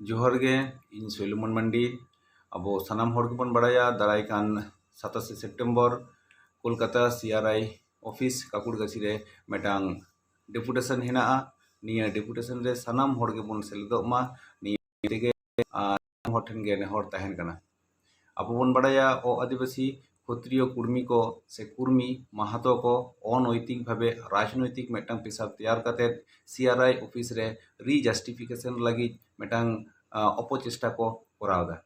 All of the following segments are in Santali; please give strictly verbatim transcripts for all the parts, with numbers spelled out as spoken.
ᱡᱚᱦᱟᱨ ᱜᱮ, ᱤᱧ ᱥᱚᱭᱞᱚᱢᱚᱱ ᱢᱟᱱᱰᱤ᱾ ᱟᱵᱚ ᱥᱟᱱᱟᱢ ᱦᱚᱲ ᱜᱮᱵᱚᱱ ᱵᱟᱲᱟᱭᱟ, ᱫᱟᱨᱟᱭ ᱠᱟᱱ ᱥᱟᱛᱟᱥᱮ ᱥᱮᱯᱴᱮᱢᱵᱚᱨ ᱠᱳᱞᱠᱟᱛᱟ ᱥᱤ ᱟᱨ ᱟᱭ ᱚᱯᱷᱤᱥ ᱠᱟᱠᱩᱲᱜᱟᱪᱷᱤ ᱨᱮ ᱢᱤᱫᱴᱟᱝ ᱰᱮᱯᱩᱴᱮᱥᱚᱱ ᱦᱮᱱᱟᱜᱼᱟ᱾ ᱱᱤᱭᱟᱹ ᱰᱮᱯᱩᱴᱮᱥᱚᱱ ᱨᱮ ᱥᱟᱱᱟᱢ ᱦᱚᱲ ᱜᱮᱵᱚᱱ ᱥᱮᱞᱮᱫᱚᱜ ᱢᱟ, ᱱᱤᱭᱟᱹ ᱛᱮᱜᱮ ᱟᱨ ᱦᱚᱲ ᱴᱷᱮᱱ ᱜᱮ ᱱᱮᱦᱚᱨ ᱛᱟᱦᱮᱱ ᱠᱟᱱᱟ᱾ ᱟᱵᱚ ᱵᱚᱱ ᱵᱟᱲᱟᱭᱟ, ᱚ ᱟᱹᱫᱤᱵᱟᱹᱥᱤ ᱠᱷᱚᱛᱨᱤᱭᱚ ᱠᱩᱲᱢᱤ ᱠᱚ ᱥᱮ ᱠᱩᱨᱢᱤ ᱢᱟᱦᱟᱛᱚ ᱠᱚ ᱚᱱᱚᱭᱛᱤᱠ ᱵᱷᱟᱵᱮ ᱨᱟᱡᱽᱱᱳᱭᱛᱤᱠ ᱢᱤᱫᱴᱟᱝ ᱯᱮᱥᱟ ᱛᱮᱭᱟᱨ ᱠᱟᱛᱮ ᱥᱤ ᱟᱨ ᱟᱭ ᱚᱯᱷᱤᱥ ᱨᱮ ᱨᱤᱡᱟᱥᱴᱤᱯᱷᱤᱠᱮᱥᱚᱱ ᱞᱟᱹᱜᱤᱫ ᱢᱤᱫᱴᱟᱝ, ᱟ, ᱚᱯᱚᱪᱮᱥᱴᱟ ᱠᱚ ᱠᱚᱨᱟᱣ ᱮᱫᱟ᱾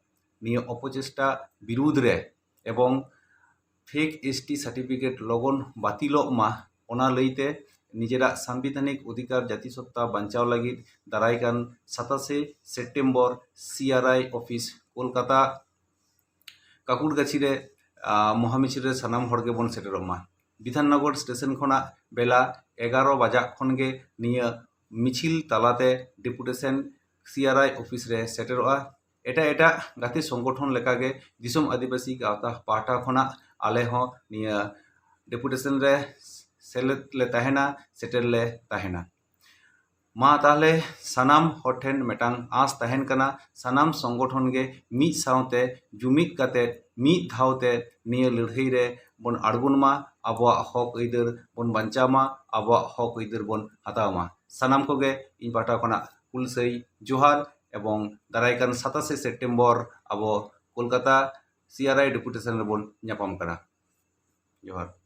ᱱᱤᱭᱟᱹ ᱚᱯᱚᱪᱮᱥᱴᱟ ᱵᱤᱨᱩᱫᱽ ᱨᱮ ᱮᱵᱚᱝ ᱯᱷᱮᱠ ᱮᱥ ᱴᱤ ᱥᱟᱨᱴᱤᱯᱷᱤᱠᱮᱴ ᱞᱚᱜᱚᱱ ᱵᱟᱹᱛᱤᱞᱚᱜ ᱢᱟ, ᱚᱱᱟ ᱞᱟᱹᱭᱛᱮ ᱱᱤᱡᱮᱨᱟᱜ ᱥᱟᱝᱵᱤᱫᱷᱟᱱᱤᱠ ᱚᱫᱷᱤᱠᱟᱨ ᱡᱟᱹᱛᱤᱥᱚᱛᱛᱟ ᱵᱟᱧᱪᱟᱣ ᱞᱟᱹᱜᱤᱫ ᱫᱟᱨᱟᱭ ᱠᱟᱱ ᱥᱟᱛᱟᱥᱮ ᱥᱮᱯᱴᱮᱢᱵᱚᱨ ᱥᱤ ᱟᱨ ᱟᱭ ᱚᱯᱷᱤᱥ ᱠᱳᱞᱠᱟᱛᱟ ᱠᱟᱠᱩᱲᱜᱟᱪᱷᱤ ᱨᱮ, ᱟ, ᱢᱚᱦᱟᱢᱤᱪᱷᱤᱞ ᱨᱮ ᱥᱟᱱᱟᱢ ᱦᱚᱲ ᱜᱮᱵᱚᱱ ᱥᱮᱴᱮᱨᱚᱜ ᱢᱟ᱾ ᱵᱤᱫᱷᱟᱱᱱᱚᱜᱚᱨ ᱥᱴᱮᱥᱚᱱ ᱠᱷᱚᱱᱟᱜ ᱵᱮᱞᱟ ᱮᱜᱟᱨᱚ ᱵᱟᱡᱟᱜ ᱠᱷᱚᱱ ᱜᱮ ᱱᱤᱭᱟᱹ ᱢᱤᱪᱷᱤᱞ ᱛᱟᱞᱟᱛᱮ ᱰᱮᱯᱩᱴᱮᱥᱚᱱ ᱥᱤ ᱟᱨ ᱟᱭ ᱚᱯᱷᱤᱥ ᱨᱮ ᱥᱮᱴᱮᱨᱚᱜᱼᱟ᱾ ᱮᱴᱟᱜ ᱮᱴᱟᱜ ᱜᱟᱛᱮ ᱥᱚᱝᱜᱚᱴᱷᱚᱱ ᱞᱮᱠᱟᱜᱮ ᱫᱤᱥᱚᱢ ᱟᱹᱫᱤᱵᱟᱹᱥᱤ ᱜᱟᱶᱛᱟ ᱯᱟᱦᱴᱟ ᱠᱷᱚᱱᱟᱜ ᱟᱞᱮ ᱦᱚᱸ ᱱᱤᱭᱟᱹ ᱰᱮᱯᱩᱴᱮᱥᱚᱱ ᱨᱮ ᱥᱮᱞᱮᱫ ᱞᱮ ᱛᱟᱦᱮᱱᱟ, ᱥᱮᱴᱮᱨ ᱞᱮ ᱛᱟᱦᱮᱱᱟ᱾ ᱢᱟ ᱛᱟᱦᱞᱮ ᱥᱟᱱᱟᱢ ᱦᱚᱲ ᱴᱷᱮᱱ ᱢᱤᱫᱴᱟᱝ ᱟᱸᱥ ᱛᱟᱦᱮᱱ ᱠᱟᱱᱟ, ᱥᱟᱱᱟᱢ ᱥᱚᱝᱜᱚᱴᱷᱚᱱ ᱜᱮ ᱢᱤᱫ ᱥᱟᱶᱛᱮ ᱡᱩᱢᱤᱫ ᱠᱟᱛᱮ ᱢᱤᱫ ᱫᱷᱟᱣᱛᱮ ᱱᱤᱭᱟᱹ ᱞᱟᱹᱲᱦᱟᱹᱭ ᱨᱮ ᱵᱚᱱ ᱟᱬᱜᱚᱱ ᱢᱟ, ᱟᱵᱚᱣᱟᱜ ᱦᱚᱠ ᱟᱹᱭᱫᱟᱹᱨ ᱵᱚᱱ ᱵᱟᱧᱪᱟᱣ ᱢᱟ, ᱟᱵᱚᱣᱟᱜ ᱦᱚᱠ ᱟᱹᱭᱫᱟᱹᱨ ᱵᱚᱱ ᱦᱟᱛᱟᱣ ᱢᱟ᱾ ᱥᱟᱱᱟᱢ ᱠᱚᱜᱮ ᱤᱧ ᱯᱟᱦᱴᱟ ᱠᱷᱚᱱᱟᱜ ᱦᱩᱞᱥᱟᱹᱭ ᱡᱚᱦᱟᱨ ᱮᱵᱚᱝ ᱫᱟᱨᱟᱭ ᱠᱟᱱ ᱥᱟᱛᱟᱥᱮ ᱥᱮᱯᱴᱮᱢᱵᱚᱨ ᱟᱵᱚ ᱠᱳᱞᱠᱟᱛᱟ ᱥᱤ ᱟᱨ ᱟᱭ ᱰᱮᱯᱩᱴᱮᱥᱚᱱ ᱨᱮᱵᱚᱱ ᱧᱟᱯᱟᱢ ᱠᱟᱱᱟ᱾ ᱡᱚᱦᱟᱨ᱾